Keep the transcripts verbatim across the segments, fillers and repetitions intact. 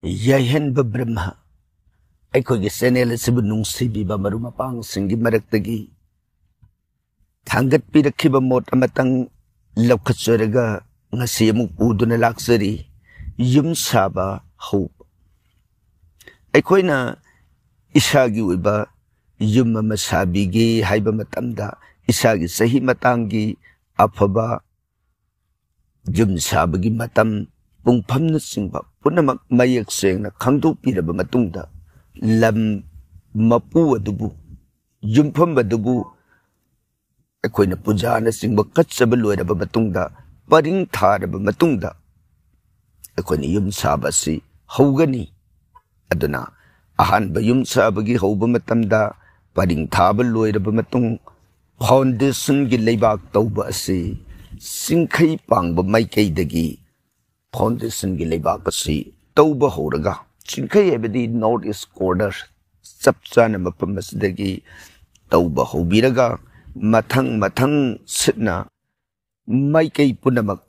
ꯌꯥꯏꯍꯟꯕ ꯕ꯭ꯔꯍ꯭ꯃ, ꯑꯩꯈꯣꯏꯒꯤ ꯆꯦꯅꯦꯜ ꯑꯁꯤꯕꯨ ꯅꯨꯡꯁꯤꯕꯤꯕ ꯃꯔꯨꯞ ꯃꯄꯥꯡꯁꯤꯡꯒꯤ ꯃꯔꯛꯇꯒꯤ ꯊꯥꯡꯒꯠꯄꯤꯔꯛꯈꯤꯕ ꯃꯣꯠ ꯑꯃꯇꯪ ꯂꯧꯈꯠꯆꯔꯒ ꯉꯁꯤ ꯑꯃꯨꯛ ꯄꯨꯗꯨꯅ ꯂꯥꯛꯆꯔꯤ꯫ ꯌꯨꯝ ꯁꯥꯕ ꯍꯧꯕ꯫ ꯑꯩꯈꯣꯏꯅ ꯏꯁꯥꯒꯤ ꯑꯣꯏꯕ ꯌꯨꯝ ꯑꯃ ꯁꯥꯕꯤꯒꯦ ꯍꯥꯏꯕ ꯃꯇꯝꯗ, ꯏꯁꯥꯒꯤ ꯆꯍꯤ ꯃꯇꯥꯡꯒꯤ ꯑꯐꯕ ꯌꯨꯝ ꯁꯥꯕꯒꯤ ꯃꯇꯝ, ꯄꯨꯡꯐꯝꯅꯆꯤꯡꯕ ꯄꯨꯝꯅꯃꯛ ꯃꯌꯦꯛ ꯁꯦꯡꯅ ꯈꯪꯗꯣꯛꯄꯤꯔꯕ ꯃꯇꯨꯡꯗ, ꯂꯝ ꯃꯄꯨ ꯑꯗꯨꯕꯨ, ꯌꯨꯝꯐꯝ ꯑꯗꯨꯕꯨ ꯑꯩꯈꯣꯏꯅ ꯄꯨꯖꯥꯅꯆꯤꯡꯕ ꯀꯠꯆꯕ ꯂꯣꯏꯔꯕ ꯃꯇꯨꯡꯗ, ꯄꯔꯤꯡ ꯊꯥꯔꯕ ꯃꯇꯨꯡꯗ, ꯑꯩꯈꯣꯏꯅ ꯌꯨꯝ ꯁꯥꯕ ꯑꯁꯤ ꯍꯧꯒꯅꯤ꯫ ꯑꯗꯨꯅ ꯑꯍꯥꯟꯕ ꯌꯨꯝ ꯁꯥꯕꯒꯤ ꯍꯧꯕ ꯃꯇꯝꯗ ꯄꯔꯤꯡ ꯊꯥꯕ ꯂꯣꯏꯔꯕ ꯃꯇꯨꯡ, ꯐꯥꯎꯟꯗꯦꯁꯟꯒꯤ ꯂꯩꯕꯥꯛ ꯇꯧꯕ ꯑꯁꯤ ꯆꯤꯡꯈꯩ ꯄꯥꯡꯕ ꯃꯥꯏꯀꯩꯗꯒꯤ ꯐꯥꯎꯟꯗꯦꯁꯟꯒꯤ ꯂꯩꯕꯥꯛ ꯑꯁꯤ ꯇꯧꯕ ꯍꯧꯔꯒ, ꯆꯤꯡꯈꯩ ꯍꯥꯏꯕꯗꯤ ꯅꯣꯔꯠ ꯏꯁ ꯀꯣꯔꯅꯔ, ꯆꯞ ꯆꯥꯅ ꯃꯐꯝ ꯑꯁꯤꯗꯒꯤ ꯇꯧꯕ ꯍꯧꯕꯤꯔꯒ, ꯃꯊꯪ ꯃꯊꯪ ꯁꯤꯠꯅ ꯃꯥꯏꯀꯩ ꯄꯨꯝꯅꯃꯛ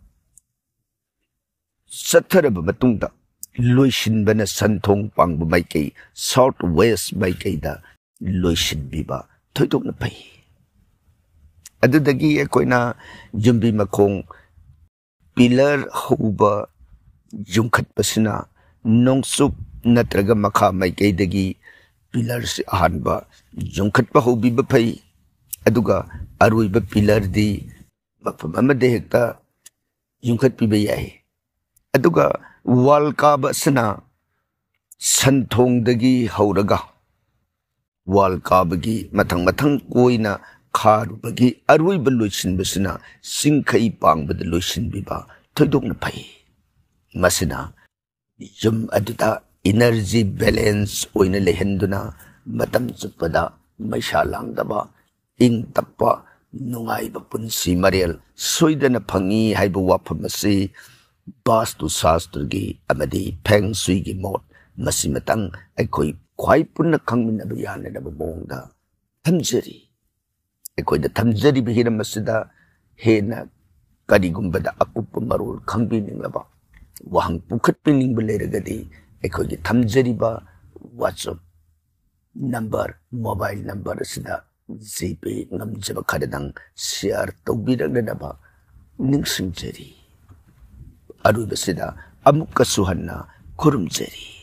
ꯆꯠꯊꯔꯕ ꯃꯇꯨꯡꯗ, ꯂꯣꯏꯁꯤꯟꯕꯅ ꯁꯟꯊꯣꯡ ꯄꯥꯡꯕ ꯃꯥꯏꯀꯩ, ꯁꯥꯎꯠ ꯋꯦꯁ ꯃꯥꯏꯀꯩꯗ ꯂꯣꯏꯁꯤꯟꯕꯤꯕ ꯊꯣꯏꯗꯣꯛꯅ ꯐꯩ꯫ ꯑꯗꯨꯗꯒꯤ ꯑꯩꯈꯣꯏꯅ ꯌꯨꯝꯕꯤ ꯃꯈꯣꯡ, ꯄꯤꯂꯔ ꯍꯧꯕ ꯌꯨꯡꯈꯠꯄꯁꯤꯅ ꯅꯣꯡꯆꯨꯞ ꯅꯠꯇ꯭ꯔꯒ ꯃꯈꯥ ꯃꯥꯏꯀꯩꯗꯒꯤ ꯄꯤꯂꯔꯁꯤ ꯑꯍꯥꯟꯕ ꯌꯨꯡꯈꯠꯄ ꯍꯧꯕꯤꯕ ꯐꯩ꯫ ꯑꯗꯨꯒ ꯑꯔꯣꯏꯕ ꯄꯤꯂꯔꯗꯤ ꯃꯐꯝ ꯑꯃꯗ ꯍꯦꯛꯇ ꯌꯨꯡꯈꯠꯄꯤꯕ ꯌꯥꯏ꯫ ꯑꯗꯨꯒ ꯋꯥꯜ ꯀꯥꯕ ꯑꯁꯤꯅ ꯁꯟꯊꯣꯡꯗꯒꯤ ꯍꯧꯔꯒ ꯋꯥꯜ ꯀꯥꯕꯒꯤ ꯃꯊꯪ ꯃꯊꯪ ꯀꯣꯏꯅ ꯈꯥꯔꯨꯕꯒꯤ ꯑꯔꯣꯏꯕ ꯂꯣꯏꯁꯤꯟꯕꯁꯤꯅ ꯆꯤꯡꯈꯩ ꯄꯥꯡꯕꯗ ꯂꯣꯏꯁꯤꯟꯕꯤꯕ ꯊꯣꯏꯗꯣꯛꯅ ꯐꯩ꯫ ꯃꯁꯤꯅ ꯌꯨꯝ ꯑꯗꯨꯗ ꯏꯅꯔꯖꯤ ꯕꯦꯂꯦꯟꯁ ꯑꯣꯏꯅ ꯂꯩꯍꯟꯗꯨꯅ ꯃꯇꯝ ꯆꯨꯞꯄꯗ ꯃꯩꯁꯥ ꯂꯥꯡꯗꯕ, ꯏꯪ ꯇꯞꯄ, ꯅꯨꯡꯉꯥꯏꯕ ꯄꯨꯟꯁꯤ ꯃꯔꯦꯜ ꯁꯣꯏꯗꯅ ꯐꯪꯏ ꯍꯥꯏꯕ ꯋꯥꯐꯝ ꯑꯁꯤ ꯕꯥꯁꯇꯨ ꯁꯥꯁꯇ꯭ꯔꯒꯤ ꯑꯃꯗꯤ ꯐꯦꯡ ꯁꯨꯏꯒꯤ ꯃꯣꯠ, ꯃꯁꯤꯃꯇꯪ ꯑꯩꯈꯣꯏ ꯈ꯭ꯋꯥꯏ ꯄꯨꯟꯅ ꯈꯪꯃꯤꯟꯅꯕ ꯌꯥꯅꯅꯕ ꯃꯑꯣꯡꯗ ꯊꯝꯖꯔꯤ꯫ ꯑꯩꯈꯣꯏꯅ ꯊꯝꯖꯔꯤꯕ ꯍꯤꯔꯝ ꯑꯁꯤꯗ ꯍꯦꯟꯅ ꯀꯔꯤꯒꯨꯝꯕꯗ ꯑꯀꯨꯞꯄ ꯃꯔꯣꯜ ꯈꯪꯕꯤꯅꯤꯡꯂꯕ, ꯋꯥꯍꯪ ꯄꯨꯈꯠꯄꯤꯅꯤꯡꯕ ꯂꯩꯔꯒꯗꯤ, ꯑꯩꯈꯣꯏꯒꯤ ꯊꯝꯖꯔꯤꯕ WhatsApp number, mobile number ꯑꯁꯤꯗ GPay ꯉꯝꯖꯕ ꯈꯔꯗꯪ share ꯇꯧꯕꯤꯔꯛꯅꯅꯕ ꯅꯤꯡꯁꯤꯡꯖꯔꯤ꯫ ꯑꯔꯣꯏꯕꯁꯤꯗ ꯑꯃꯨꯛꯀꯁꯨ ꯍꯟꯅ ꯈꯨꯔꯨꯝꯖꯔꯤ꯫